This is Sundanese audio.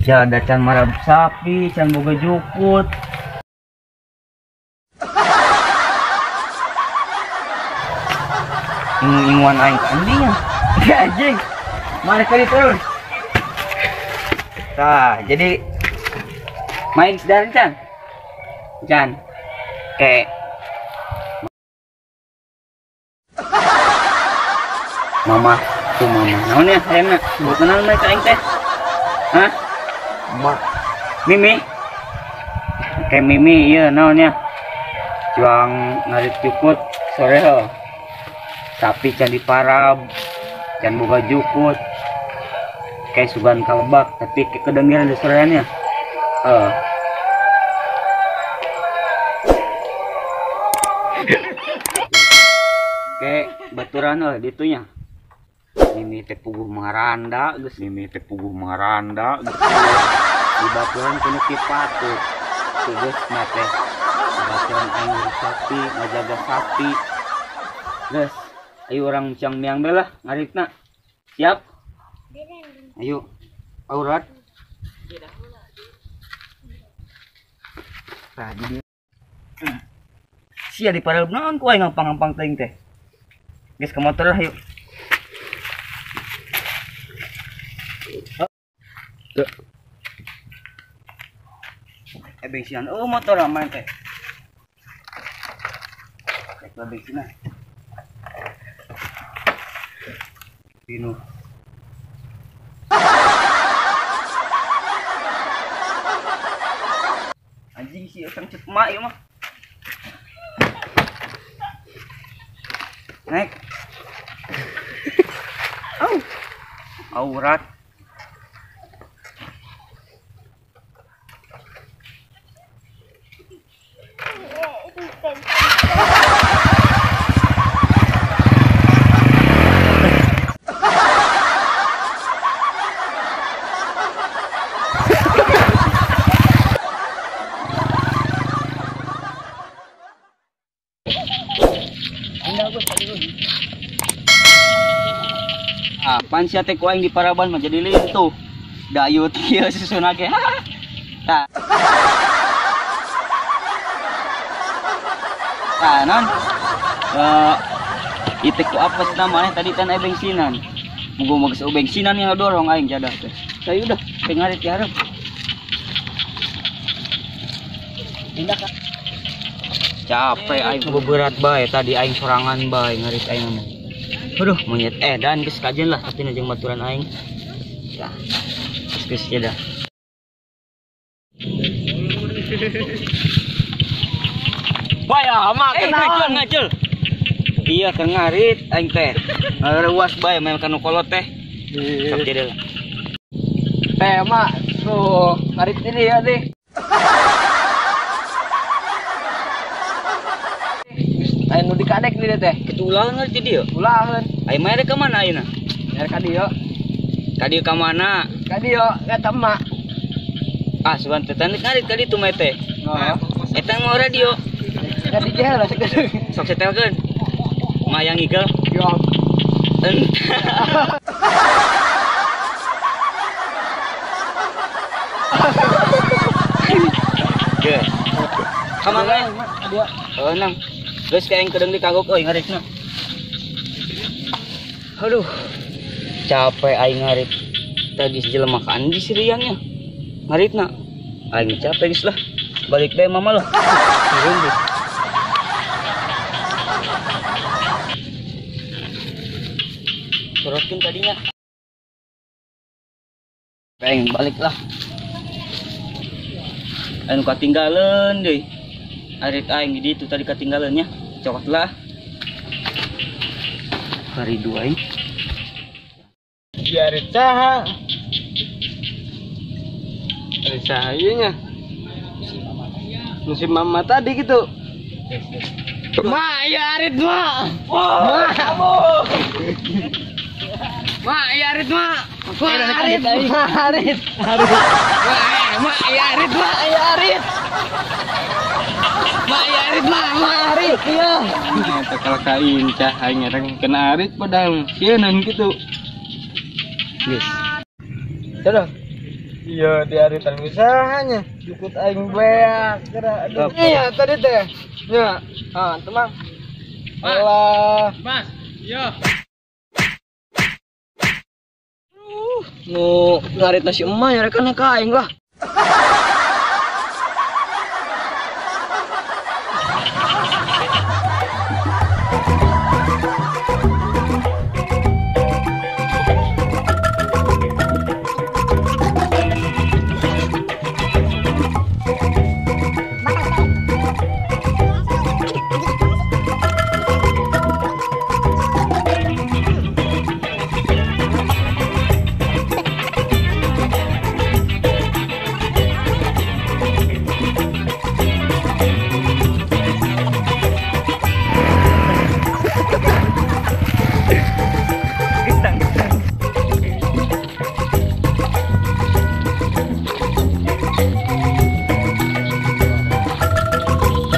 Jada can marab sapi, can boga jukut. Ingu-inguan aing ka andinya. Ya anjing. Mari kali turun. Tah, jadi main sedaran can. Can. Kayak mama tuh mama. Naon ya hayangna? Sebut naon mah ka aing teh? Hah? Ma. Mimi. Kayak Mimi ieu naon nya? Juang ngarit jukut sore heuh. Sapi can diparab, can boga jukut. Kayak sugan kalebak tapi kedengeran di soreannya. Heeh. Kayak baturan heuh ditunya. Mimi teh puguh maranda geus, mimi teh puguh maranda geus. Di baturan kudu kipatut. Geus mah teh baturan aing ngurus sapi, ngajaga sapi. Geus, ayo orang cang miang bae lah ngaritna. Siap? Ayo. Aurat. Tah di sia di paralep naon ku aing ngampang-ngampang teuing teh. Geus ke motor lah yuk. Bensinan. Oh, motor aman teh. Rek bensinan. Pinu. Anjing sih sang cek mak ieu mah. Naik. Au. Aurat. Ah, pan sia teh ku aing di paraban mah jadi lintuh. Dayut ieu susuna ge. Tah. Tah non. Ieu teh ku apes na maneh tadi kan aya bensinan. Muga geus bensinan yang dorong aing jadah teh. Sayu dah, teh ngarit di hareup. Pindah ka. Capek aing beberat bae tadi aing sorangan bae ngarit aing mah. Aduh, monyet dan geus kajen lah tapi jeung baturan aing. Tah. Geus geus dah. Baya mak ngacul ngacul. Iya keur ngarit aing teh. Ngaruas bae main kanu kolot teh. Sok jadi lah. Teh mak, so ngarit ini ya teh. Anu dikadek nih teh. Ketulangan ngerti dia. Ulangan. Ayo main ke mana ayeuna? Nyari ka dieu. Ka dieu ka mana? Ka dieu ka emak. Ah, sugan teh teh ngarit ka ditu mah teh. Heeh. Eta mau radio. Ka dieu lah sakedeung. Sok setelkeun. Mayang igel. Yo. Geus. Ka mana? Ka dieu. Heuh nang. Geus ka aing kedeung dikagok euy ngaritna. Aduh. Capek aing ngarit. Tadi jelema ka andi siriannya. Ngaritna. Aing capek geus lah. Balik bae mama lah. Turun deh. Sorotkeun tadinya. Aing balik lah. Aing katinggalan deui. Arit aing di ditu tadi katinggalannya. Cokot lah. Hari dua aing. Di arit saha? Arit saha ieu nya? Musim mama tadi gitu. Ma, ya arit ma. Ma, ma, ya arit ma. Ma, arit, ma, arit. Ma, ya arit ma, ya arit. Ma, ya arit ma, ma arit. Iya. Eta kalau ka incah aing ngarang kena arit padahal sieun gitu. Geus. Terus. Iya, diaritan usahanya. Jukut aing beak geura. Aduh. Iya, tadi teh. Nya. Ah, tenang. Alah. Mas, iya. Nu ngarit nasi emak nyarekan ka aing lah.